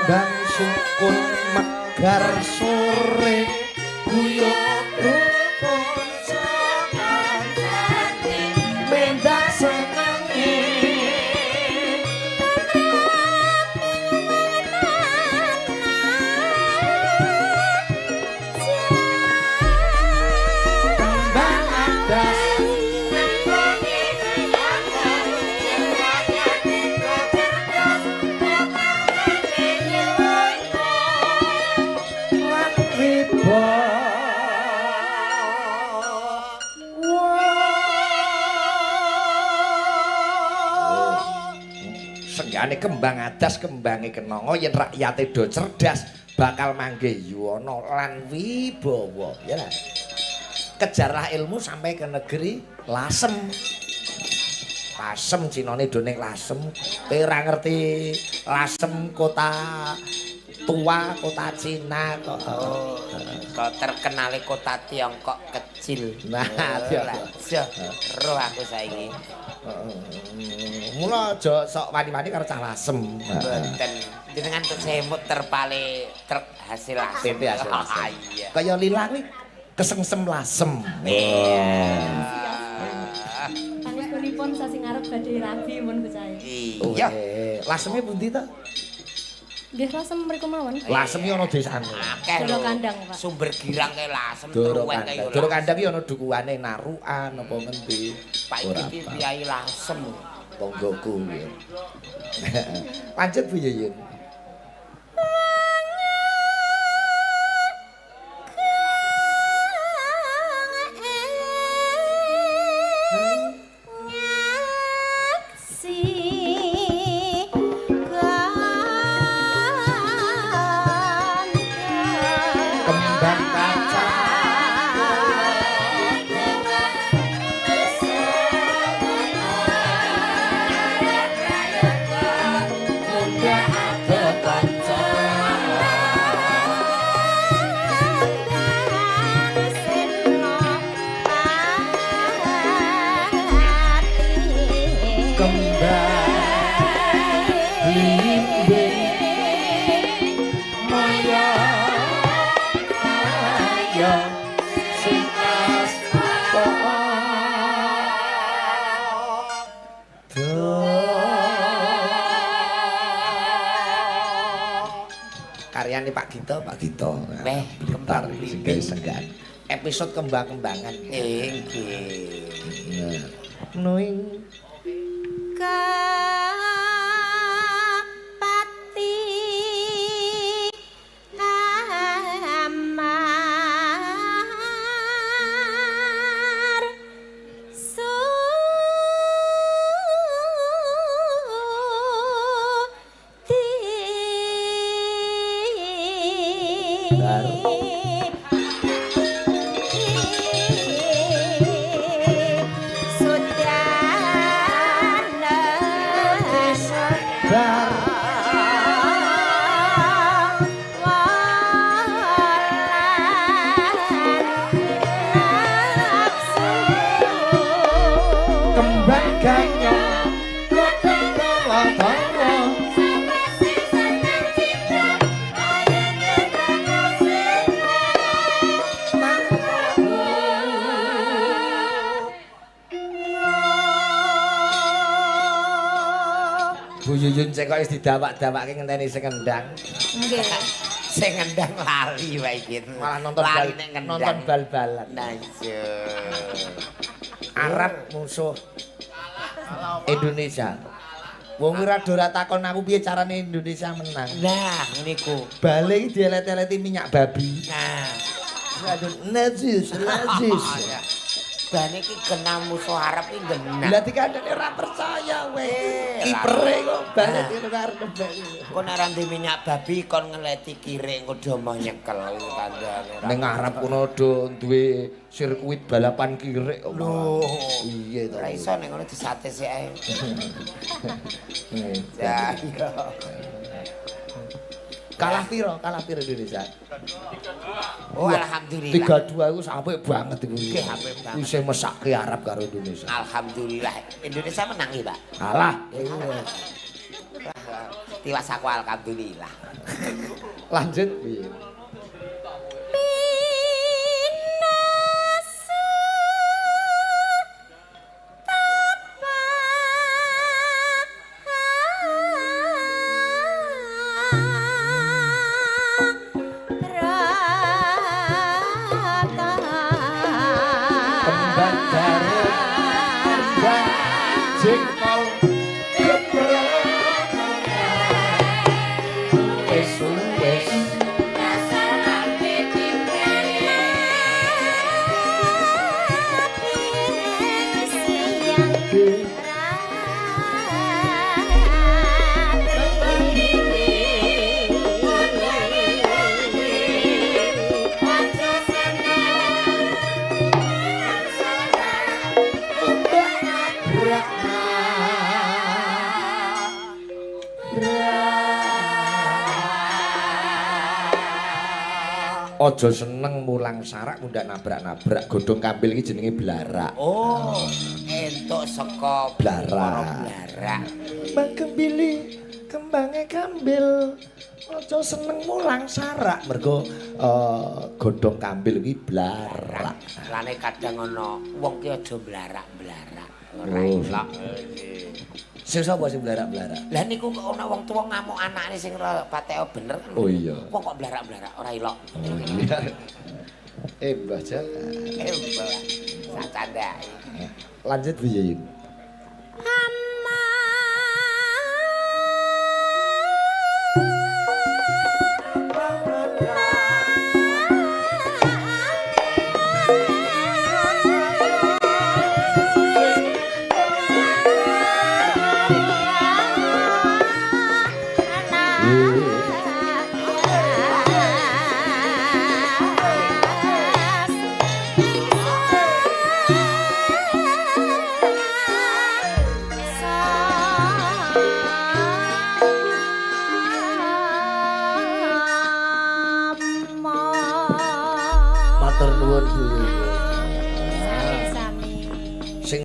Kembang sukun megar sore guyub rukun sakancane mendak senenge kembang adas. Lan wibawa. Senggane kembang adas kembange kenanga yen rakyate do cerdas bakal manggih yuwana lan wibawa, ya lah. Kejarlah ilmu sampai ke negeri Lasem. Lasem cinane do ning Lasem. Kowe ora ngerti Lasem kota tua, kota Cina kok. Oh, kok terkenale kota Tiongkok kecil. Nah, lah, iya. Roh aku saiki. Mula aja sok wani-wani karo cah Lasem. Mboten. Jenengan tuh semut terpale truk hasil Lasem. PT hasil Lasem. Iya. Kaya lila kuwi kesengsem Lasem. Iya. Pangestunipun sasi ngarep badhe rabi mun becahe. Iya. Laseme pundi to? Nggih Lasem mriku mawon. Lasem iki ana desane. Akeh Doro lho. Kandang, Pak. Sumber Girang kae Lasem, Doro Truwen kae Kandang. yo. Doro Kandang iki ana dukuhane Narukan apa ngendi. Pak Ora iki apa. priyayi Lasem. Tonggoku. Lanjut Bu Yuyun. Kembang kaca. Munda ada kanca. Kembang blimbing maya maya singkas padha. Karyane Pak Gito, Pak Gito. Weh, Blitar kembang sing blimbing. gawe senggan. Episode kembang-kembangan. Nggih. Nuing. Kapati amar sudi. Bar. Sudana. Bar. Kembang ganyong godhong kawatara. Bu Yuyun cek kok wis didawak-dawake ngenteni sing ngendang. Nggih. Sing ngendang lali wae iki. Malah nonton lali bal, nek ngendang. nonton bal-balan. Nah, iya. Arab musuh Indonesia. Wong ora do ora takon aku piye carane Indonesia menang. Nah, niku. Bale iki dielet-eleti minyak babi. Nah, Aduh, najis, najis. Bane iki kena musuh Arab iki genah. Lah dikandani ora percaya we. Eh, Kipere kok balik Nah. ngono karep nebak. Kok nek ora ndek minyak babi kon ngeleti kirik engko do moh nyekel tandane. Ning Arab kono do duwe sirkuit balapan kirik kok. Lho. Iya to. Ora iso nek ngono disate sik ae. Ya iya. Kalah piro? Kalah piro Indonesia? Oh alhamdulillah. 3-2 iku apik banget iku. Nggih, apik banget. Isih mesake Arab karo Indonesia. Alhamdulillah. Indonesia menang ya, Pak. Kalah. Tiwas aku alhamdulillah. Lanjut piye? Kembang garuk, kembang jengkol, keprok. Wis wis. Aja seneng mulang sarak mundak nabrak-nabrak godhong kambil iki jenenge blarak. Oh, entuk saka Blarak. para blarak. Kembang kembili, kembange kambil. Aja seneng mulang sarak mergo godhong kambil iki blarak. Lane kadang ana wong ki aja blarak-blarak. Ora Oh. ilok. Sing sapa sing blarak-blarak? Lah niku kok ana wong tuwa ngamuk anakne sing ora pateka bener kan. Oh iya. Wong kok blarak-blarak ora ilok. Oh iya. Mbah Jal. Mbah. Sak candake. Lanjut piye, Yin? Matur nuwun Bu.